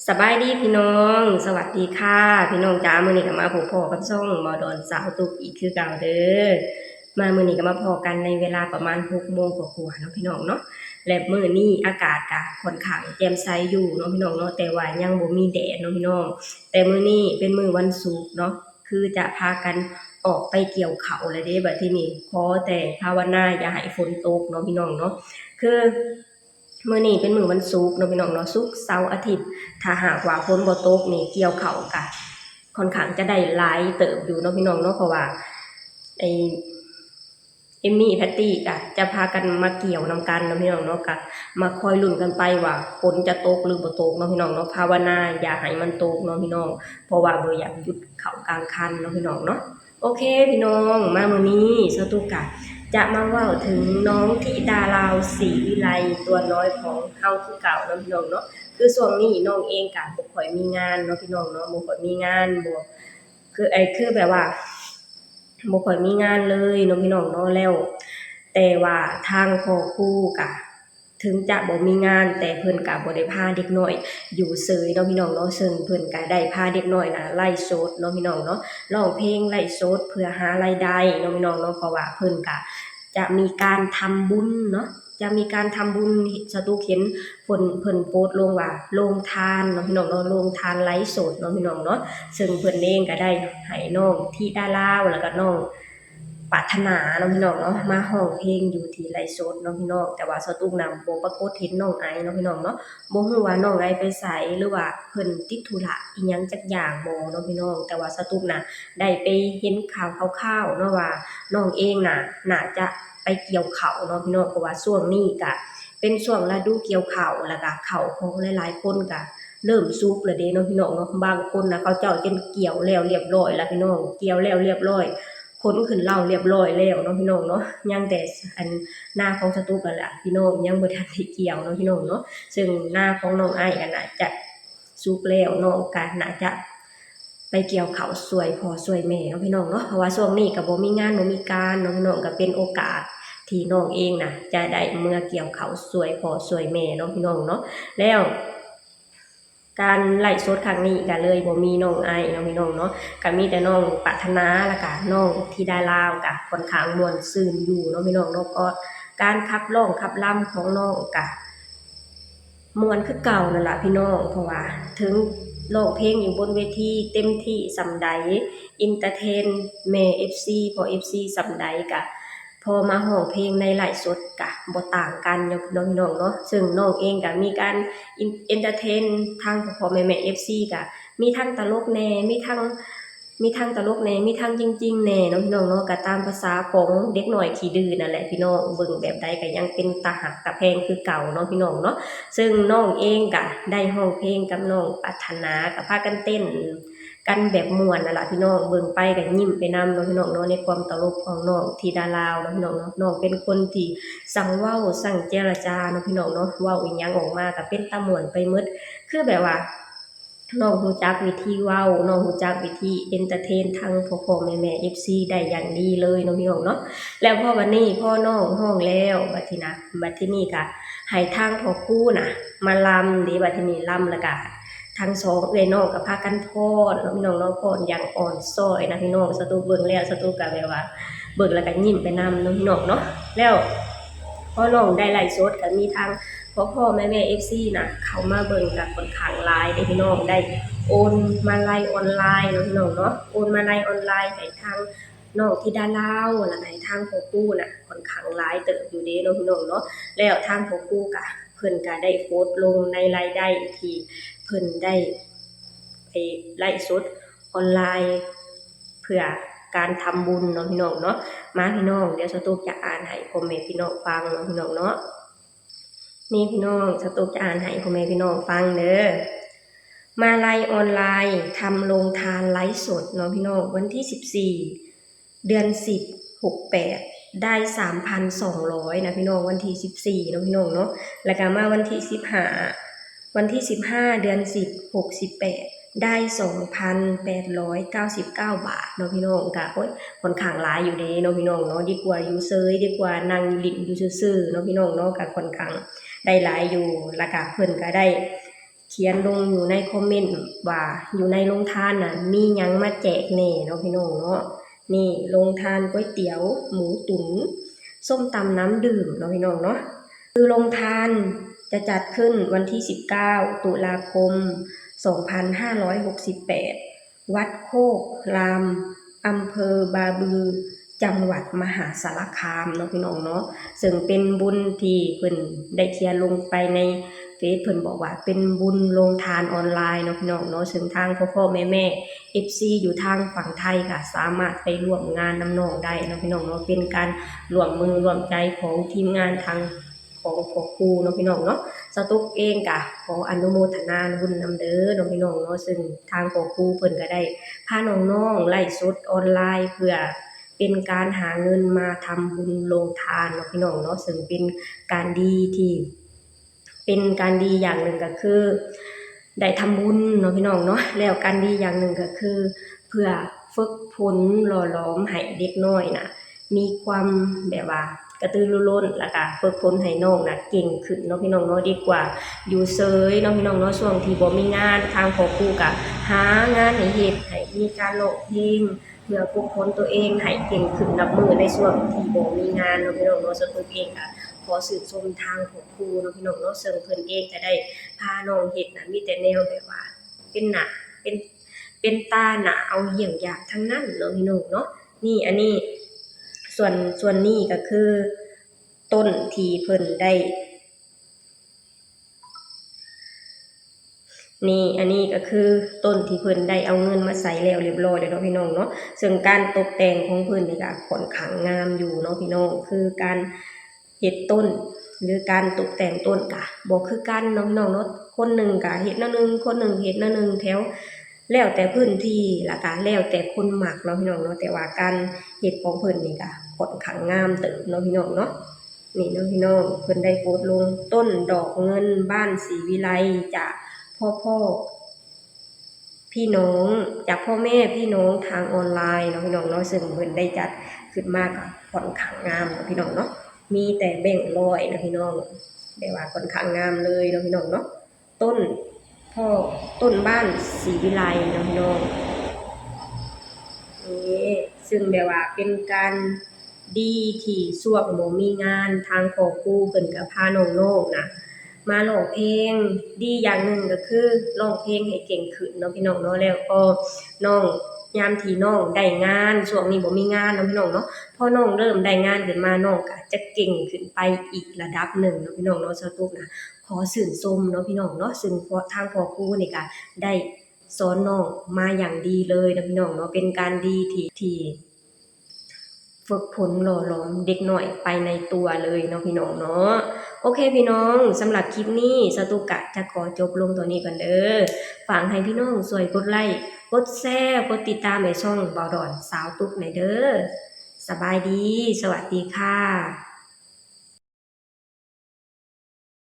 ສະບາຍດີພີ່ນ້ອງ ສະຫວັດດີຄ່ະພີ່ນ້ອງຈ້າ ມື້ນີ້ກໍມາພົບພໍ້ກັບຊ່ອງເວົ້າດອນສາວຕຸກອີກຄືເກົ່າເດີ. ມາມື້ນີ້ກໍມາພໍ້ກັນໃນເວລາປະມານຫົກໂມງກວ່າໆເນາະພີ່ນ້ອງເນາະ ແລະມື້ນີ້ອາກາດກໍຄ່ອນຂ້າງແຈ່ມໃສຢູ່ເນາະພີ່ນ້ອງເນາະ ແຕ່ວ່າຍັງບໍ່ມີແດດເນາະພີ່ນ້ອງ. ແຕ່ມື້ນີ້ເປັນມື້ວັນສຸກເນາະ ຄືຈະພາກັນອອກໄປກ່ຽວເຂົ້າແລ້ວເດ້ ບັດທີນີ້ ຂໍແຕ່ພາວະນາຢ່າໃຫ້ຝົນຕົກເນາະພີ່ນ້ອງເນາະ ຄື ມື້ນີ້ເປັນມື້ວັນສຸກເນາະພີ່ນ້ອງເນາະ ສຸກ ເສົາ ອາທິດ ຖ້າຫາກວ່າຝົນບໍ່ຕົກນີ້ ກ່ຽວເຂົ້າກະຄ່ອນຂ້າງຈະໄດ້ຫຼາຍເຕີບຢູ່ເນາະພີ່ນ້ອງເນາະ ເພາະວ່າ ໄອ້ ເອມມີ້ ແພັດຕີ້ ກະຈະພາກັນມາກ່ຽວນຳກັນເນາະພີ່ນ້ອງເນາະ ກະມາຄອຍລຸ້ນກັນໄປວ່າຝົນຈະຕົກຫຼືບໍ່ຕົກເນາະພີ່ນ້ອງເນາະ. ພາວະນາຢ່າໃຫ້ມັນຕົກເນາະພີ່ນ້ອງ ເພາະວ່າບໍ່ຢາກຢຸດເຂົ້າກາງຄັນເນາະພີ່ນ້ອງເນາະ. ໂອເຄພີ່ນ້ອງ ມາມື້ນີ້ສາວຕຸກກະຈະມາເວົ້າເຖິງນ້ອງທິດາລາວ ສີວິໄລ ຕົວນ້ອຍຂອງເຮົາຄືເກົ່າເນາະພີ່ນ້ອງເນາະ. ຄືຊ່ວງນີ້ນ້ອງເອງກະບໍ່ຄ່ອຍມີງານເນາະພີ່ນ້ອງເນາະ ບໍ່ຄ່ອຍມີງານ ບໍ່ ຄື ເອີ ຄືແບບວ່າບໍ່ຄ່ອຍມີງານເລີຍເນາະພີ່ນ້ອງເນາະ ແລ້ວ ແຕ່ວ່າທາງພໍ່ຄູກະ ເຖິງຈະບໍ່ມີງານ ແຕ່ເພິ່ນກະບໍ່ໄດ້ພາເດັກນ້ອຍຢູ່ເສີຍເນາະພີ່ນ້ອງເນາະ ເຊິ່ງເພິ່ນກະໄດ້ພາເດັກນ້ອຍນະໄລຟ໌ສົດເນາະພີ່ນ້ອງເນາະ ຮ້ອງເພງໄລຟ໌ສົດເພື່ອຫາລາຍໄດ້ເນາະພີ່ນ້ອງເນາະ ເພາະວ່າເພິ່ນກະຈະມີການທຳບຸນເນາະ ຈະມີການທຳບຸນ ສາວຕຸກເຫັນເພິ່ນ ເພິ່ນໂພສລົງວ່າໂຮງທານເນາະພີ່ນ້ອງເນາະ ໂຮງທານໄລຟ໌ສົດເນາະພີ່ນ້ອງເນາະ ເຊິ່ງເພິ່ນເອງກະໄດ້ໃຫ້ນ້ອງທິດາລາວ ແລ້ວກະນ້ອງ ປາດຖະໜາເນາະພີ່ນ້ອງເນາະ ມາຮ້ອງເພງຢູ່ທີ່ໄລຟ໌ສົດເນາະພີ່ນ້ອງ ແຕ່ວ່າສາວຕຸກນະບໍ່ປາກົດເຫັນນ້ອງໄອເນາະພີ່ນ້ອງເນາະ ບໍ່ຮູ້ວ່ານ້ອງໄອໄປໃສ ຫຼືວ່າເພິ່ນຕິດທຸລະອີ່ຫຍັງຈັກຢ່າງບໍ່ເນາະພີ່ນ້ອງ ແຕ່ວ່າສາວຕຸກນະໄດ້ໄປເຫັນຂ່າວຄາວໆເນາະວ່າ ນ້ອງເອງນະໜ້າຈະໄປກ່ຽວເຂົ້າເນາະພີ່ນ້ອງ ເພາະວ່າຊ່ວງນີ້ກະເປັນຊ່ວງລະດູກ່ຽວເຂົ້າ ແລ້ວກະເຂົ້າຂອງຫຼາຍໆຄົນກະເລີ່ມສຸກແລ້ວເດ້ເນາະພີ່ນ້ອງເນາະ ບາງຄົນນະເຂົາເຈົ້າຈົນກ່ຽວແລ້ວລຽບຮ້ອຍລະພີ່ນ້ອງ ກ່ຽວແລ້ວລຽບຮ້ອຍ ຂົນຂຶ້ນເລົ້າລຽບຮ້ອຍແລ້ວເນາະພີ່ນ້ອງເນາະ ຍັງແຕ່ອັນນາຂອງສາວຕຸກຫັ້ນລະພີ່ນ້ອງ ຍັງບໍ່ທັນໄດ້ກ່ຽວເນາະພີ່ນ້ອງເນາະ ເຊິ່ງນາຂອງນ້ອງໄອຫັ້ນນະຈະສຸກແລ້ວ ນ້ອງກະໜ້າຈະໄປກ່ຽວເຂົ້າຊ່ວຍພໍ່ຊ່ວຍແມ່ເນາະພີ່ນ້ອງເນາະ ເພາະວ່າຊ່ວງນີ້ກະບໍ່ມີງານບໍ່ມີການເນາະພີ່ນ້ອງ ກະເປັນໂອກາດທີ່ນ້ອງເອງນະຈະໄດ້ເມືອກ່ຽວເຂົ້າຊ່ວຍພໍ່ຊ່ວຍແມ່ເນາະພີ່ນ້ອງເນາະ ແລ້ວ ການໄລຟ໌ສົດຄັ້ງນີ້ກະເລີຍບໍ່ມີນ້ອງໄອເນາະພີ່ນ້ອງເນາະ ກະມີແຕ່ນ້ອງປາດຖະໜາ ແລ້ວກະນ້ອງທິດາລາວ ກະຄ່ອນຂ້າງມ່ວນຊື່ນຢູ່ເນາະພີ່ນ້ອງເນາະ ເພາະການຂັບຮ້ອງຂັບລຳຂອງນ້ອງກະມ່ວນຄືເກົ່ານັ້ນລະພີ່ນ້ອງ ເພາະວ່າເຖິງຮ້ອງເພງຢູ່ບົນເວທີເຕັມທີ່ສ່ຳໃດ ເອັນເຕີເທນແມ່ເອັບຊີ ພໍ່ເອັບຊີສ່ຳໃດກະ ພໍມາຮ້ອງເພງໃນໄລຟ໌ສົດກະບໍ່ຕ່າງກັນເນາະພີ່ນ້ອງເນາະ ເຊິ່ງນ້ອງເອງກະມີການເອັນເຕີເທນທັງພໍ່ໆແມ່ໆເອັບຊີ ກະມີທັງຕະຫຼົກແດ່ ມີທັງ ມີທັງຕະຫຼົກແດ່ ມີທັງຈິງໆແດ່ເນາະພີ່ນ້ອງເນາະ ກະຕາມພາສາຂອງເດັກນ້ອຍຂີ້ດື້ນັ້ນແຫຼະພີ່ນ້ອງ ເບິ່ງແບບໃດກະຍັງເປັນຕາຮັກຕາແພງຄືເກົ່າເນາະພີ່ນ້ອງເນາະ ເຊິ່ງນ້ອງເອງກະໄດ້ຮ້ອງເພງກັບນ້ອງປາດຖະໜາ ກະພາກັນເຕັ້ນ ກັນແບບມ່ວນນັ້ນລະພີ່ນ້ອງ ເບິ່ງໄປກໍຍິ້ມໄປນຳເນາະພີ່ນ້ອງເນາະ ໃນຄວາມຕະຫຼົກຂອງນ້ອງທິດາລາວເນາະພີ່ນ້ອງເນາະ ນ້ອງເປັນຄົນທີ່ຊ່າງເວົ້າຊ່າງເຈລະຈາເນາະພີ່ນ້ອງເນາະ ເວົ້າອີ່ຫຍັງອອກມາກໍເປັນຕາມ່ວນໄປໝົດ ຄືແບບວ່ານ້ອງຮູ້ຈັກວິທີເວົ້າ ນ້ອງຮູ້ຈັກວິທີເອັນເຕີເທນທັງພໍ່ໆແມ່ໆເອັບຊີໄດ້ຢ່າງດີເລີຍເນາະພີ່ນ້ອງເນາະ ແລ້ວພໍບັດນີ້ພໍນ້ອງຮ້ອງແລ້ວ ບັດທີນະ ບັດທີນີ້ກໍໃຫ້ທາງພໍ່ຄູນະມາລຳເດ້ ບັດທີນີ້ລຳແລ້ວກໍ ທັງສອງເອື້ອຍນ້ອງກໍພາກັນຟ້ອນເນາະພີ່ນ້ອງເນາະ ຟ້ອນຢ່າງອ່ອນຊ້ອຍນະພີ່ນ້ອງ ສາວຕຸກເບິ່ງແລ້ວ ສາວຕຸກກໍແບບວ່າເບິ່ງແລ້ວກໍຍິ້ມໄປນຳເນາະພີ່ນ້ອງເນາະ ແລ້ວພໍນ້ອງໄດ້ໄລຟ໌ສົດກໍມີທັງພໍ່ໆແມ່ໆເອັບຊີນະ ເຂົ້າມາເບິ່ງກໍຂ້ອນຂ້າງຫຼາຍເດ້ພີ່ນ້ອງ ໄດ້ໂອນມາໄລອອນລາຍເນາະພີ່ນ້ອງເນາະ ໂອນມາໄລອອນລາຍໃຫ້ທາງ ນ້ອງທິດາລາວ ແລ້ວກໍໃຫ້ທາງພໍ່ຄູນະຂ້ອນຂ້າງຫຼາຍເຕີບຢູ່ເດ້ເນາະພີ່ນ້ອງເນາະ ແລ້ວທາງພໍ່ຄູກະ ເພິ່ນກະໄດ້ໂພສລົງໃນລາຍໄດ້ທີ່ເພິ່ນໄດ້ໄປໄລຟ໌ສົດອອນລາຍ ເພື່ອການທຳບຸນເນາະພີ່ນ້ອງເນາະ ມາພີ່ນ້ອງ ດຽວສາວຕຸກຈະອ່ານໃຫ້ພໍ່ແມ່ພີ່ນ້ອງຟັງເນາະພີ່ນ້ອງເນາະ ນີ້ພີ່ນ້ອງ ສາວຕຸກຈະອ່ານໃຫ້ພໍ່ແມ່ພີ່ນ້ອງຟັງເດີ. ມາໄລອອນລາຍ ທຳໂຮງທານໄລຟ໌ສົດເນາະພີ່ນ້ອງ ວັນທີສິບສີ່ ເດືອນສິບ ຫົກແປດ ໄດ້ສາມພັນສອງຮ້ອຍນະພີ່ນ້ອງ ວັນທີສິບສີ່ເນາະພີ່ນ້ອງເນາະ ແລ້ວກະມາວັນທີສິບຫ້າ ວັນທີສິບຫ້າ ເດືອນສິບ ຫົກສິບແປດ ໄດ້ສອງພັນແປດຮ້ອຍເກົ້າສິບເກົ້າບາດເນາະພີ່ນ້ອງ ກະ ໂອ້ຍ ຂ້ອນຂ້າງຫຼາຍຢູ່ເດ້ເນາະພີ່ນ້ອງເນາະ ດີກວ່າຢູ່ເຊີຍ ດີກວ່ານັ່ງຫຼິ້ນຢູ່ຊື່ໆເນາະພີ່ນ້ອງເນາະ ກະຂ້ອນຂ້າງໄດ້ຫຼາຍຢູ່ ແລ້ວກະເພິ່ນກະໄດ້ ຂຽນລົງຢູ່ໃນຄອມເມັນວ່າ ຢູ່ໃນໂຮງທານນະ ມີຫຍັງມາແຈກແດ່ເນາະ ພີ່ນ້ອງເນາະ. ນີ້ ໂຮງທານ ກ໋ວຍຕຽວ ໝູຕຸ໋ນ ສົ້ມຕຳ ນ້ຳດື່ມເນາະ ພີ່ນ້ອງເນາະ. ຄືໂຮງທານຈະຈັດຂຶ້ນວັນທີສິບເກົ້າ ຕຸລາຄົມ ສອງພັນຫ້າຮ້ອຍຫົກສິບແປດ ວັດໂຄກລາມ ອຳເພີບາບື ຈັງຫວັດມະຫາສາລະຄາມເນາະ ພີ່ນ້ອງເນາະ. ເຊິ່ງເປັນບຸນທີ່ເພິ່ນໄດ້ຂຽນລົງໄປໃນເຟສ ເພິ່ນບອກວ່າເປັນບຸນໂຮງທານອອນລາຍເນາະ ພີ່ນ້ອງເນາະ. ເຊິ່ງທາງພໍ່ໆແມ່ໆ ເອັຟຊີ ຢູ່ທາງຝັ່ງໄທກໍສາມາດໄປຮ່ວມງານນຳນ້ອງໄດ້ເນາະ ພີ່ນ້ອງເນາະ. ເປັນການຮ່ວມມືຮ່ວມໃຈຂອງທີມງານທາງ ຂອງພໍ່ຄູເນາະ ພີ່ນ້ອງເນາະ. ສາວຕຸກເອງກະຂໍອະນຸໂມທະນາບຸນນຳເດີເນາະ ພີ່ນ້ອງເນາະ. ເຊິ່ງທາງພໍ່ຄູເພິ່ນກະໄດ້ພານ້ອງໆໄລຟ໌ສົດອອນລາຍ ເພື່ອເປັນການຫາເງິນມາທຳບຸນໂຮງທານເນາະ ພີ່ນ້ອງເນາະ. ເຊິ່ງເປັນການດີທີ່ ເປັນການດີຢ່າງໜຶ່ງກະຄືໄດ້ທຳບຸນເນາະ ພີ່ນ້ອງເນາະ. ແລ້ວການດີຢ່າງໜຶ່ງກະຄືເພື່ອຝຶກຝົນຫຼໍ່ຫຼອມໃຫ້ເດັກນ້ອຍນະ ມີຄວາມແບບວ່າກະຕືລືລົ້ນ ແລ້ວກະຝຶກຝົນໃຫ້ນ້ອງນະເກັ່ງຂຶ້ນເນາະ ພີ່ນ້ອງເນາະ. ດີກວ່າຢູ່ເຊີຍເນາະ ພີ່ນ້ອງເນາະ. ຊ່ວງທີ່ບໍ່ມີງານ ທາງພໍ່ຄູກະຫາງານໃຫ້ເຮັດ ໃຫ້ມີການຮ້ອງເພງ ເພື່ອຝຶກຝົນຕົວເອງໃຫ້ເກັ່ງຂຶ້ນນັບມື້ໃນຊ່ວງທີ່ບໍ່ມີງານເນາະ ພີ່ນ້ອງເນາະ. ສ່ວນຕົວເອງກະຂໍຊື່ນຊົມທາງພໍ່ຄູເນາະ ພີ່ນ້ອງເນາະ. ເຊິ່ງເພິ່ນເອງກະໄດ້ພານ້ອງເຮັດນະ ມີແຕ່ແນວແບບວ່າເປັນໜ້າ ເປັນ ເປັນຕາໜ້າເອົາຢ້ຽງຢາກທັງນັ້ນເນາະ ພີ່ນ້ອງເນາະ. ນີ້ ອັນນີ້ ສ່ວນ ສ່ວນນີ້ກະຄືຕົ້ນທີ່ເພິ່ນໄດ້ ນີ້ ອັນນີ້ກະຄືຕົ້ນທີ່ເພິ່ນໄດ້ເອົາເງິນມາໃສ່ແລ້ວຮຽບຮ້ອຍແລ້ວເນາະ ພີ່ນ້ອງເນາະ. ເຊິ່ງການຕົກແຕ່ງຂອງເພິ່ນນີ້ກະຂ້ອນຂ້າງງາມຢູ່ເນາະ ພີ່ນ້ອງ. ຄືການເຮັດຕົ້ນ ຫຼື ການຕົກແຕ່ງຕົ້ນກະບໍ່ຄືກັນເນາະ ພີ່ນ້ອງເນາະ. ຄົນໜຶ່ງກະເຮັດແນວໜຶ່ງ ຄົນໜຶ່ງເຮັດແນວໜຶ່ງ ແຖວ ແລ້ວແຕ່ພື້ນທີ່ ແລ້ວກະແລ້ວແຕ່ຄົນມັກເນາະ ພີ່ນ້ອງເນາະ. ແຕ່ວ່າການເຮັດຂອງເພິ່ນນີ້ກະຂ້ອນຂ້າງງາມເຕີບເນາະ ພີ່ນ້ອງເນາະ. ນີ້ເນາະ ພີ່ນ້ອງ ເພິ່ນໄດ້ໂພສລົງ ຕົ້ນດອກເງິນບ້ານສີວິໄລ ຈາກພໍ່ ພໍ່ ພີ່ນ້ອງ ຈາກພໍ່ແມ່ພີ່ນ້ອງທາງອອນລາຍເນາະ ພີ່ນ້ອງເນາະ. ເຊິ່ງເພິ່ນໄດ້ຈັດຂຶ້ນມາກະຂ້ອນຂ້າງງາມເນາະ ພີ່ນ້ອງເນາະ. ມີແຕ່ແບງຮ້ອຍເນາະ ພີ່ນ້ອງ ແບບວ່າຂ້ອນຂ້າງງາມເລີຍເນາະ ພີ່ນ້ອງເນາະ. ຕົ້ນພໍ່ ຕົ້ນບ້ານສີວິໄລເນາະ ພີ່ນ້ອງ. ນີ້ ເຊິ່ງແບບວ່າເປັນການດີທີ່ຊ່ວງບໍ່ມີງານ ທາງພໍ່ຄູເພິ່ນກະພານ້ອງໆນະມາຮ້ອງເພງ. ດີຢ່າງໜຶ່ງກະຄືຮ້ອງເພງໃຫ້ເກັ່ງຂຶ້ນເນາະ ພີ່ນ້ອງເນາະ. ແລ້ວກໍນ້ອງ ຍາມທີ່ນ້ອງໄດ້ງານ ຊ່ວງນີ້ບໍ່ມີງານເນາະ ພີ່ນ້ອງເນາະ. ພໍນ້ອງເລີ່ມໄດ້ງານຂຶ້ນມາ ນ້ອງກະຈະເກັ່ງຂຶ້ນໄປອີກລະດັບໜຶ່ງເນາະ ພີ່ນ້ອງເນາະ. ສາວຕຸກນະ ຂໍຊື່ນຊົມເນາະ ພີ່ນ້ອງເນາະ. ເຊິ່ງພໍ່ ທາງພໍ່ຄູນີ້ກະໄດ້ສອນນ້ອງມາຢ່າງດີເລີຍເນາະ ພີ່ນ້ອງເນາະ. ເປັນການດີທີ່ ທີ່ຝຶກຝົນຫຼໍ່ຫຼອມເດັກນ້ອຍໄປໃນຕົວເລີຍເນາະ ພີ່ນ້ອງເນາະ. ໂອເຄ ພີ່ນ້ອງ ສຳລັບຄລິບນີ້ ສາວຕຸກກະຈະຂໍຈົບລົງເທົ່ານີ້ກ່ອນເດີ. ຝາກໃຫ້ພີ່ນ້ອງຊ່ວຍກົດໄລ ກົດແຊ ກົດຕິດຕາມໃຫ້ຊ່ອງບ່າວດອນສາວຕຸກແດ່ເດີ. ສະບາຍດີ ສະຫວັດດີຄ່ະ.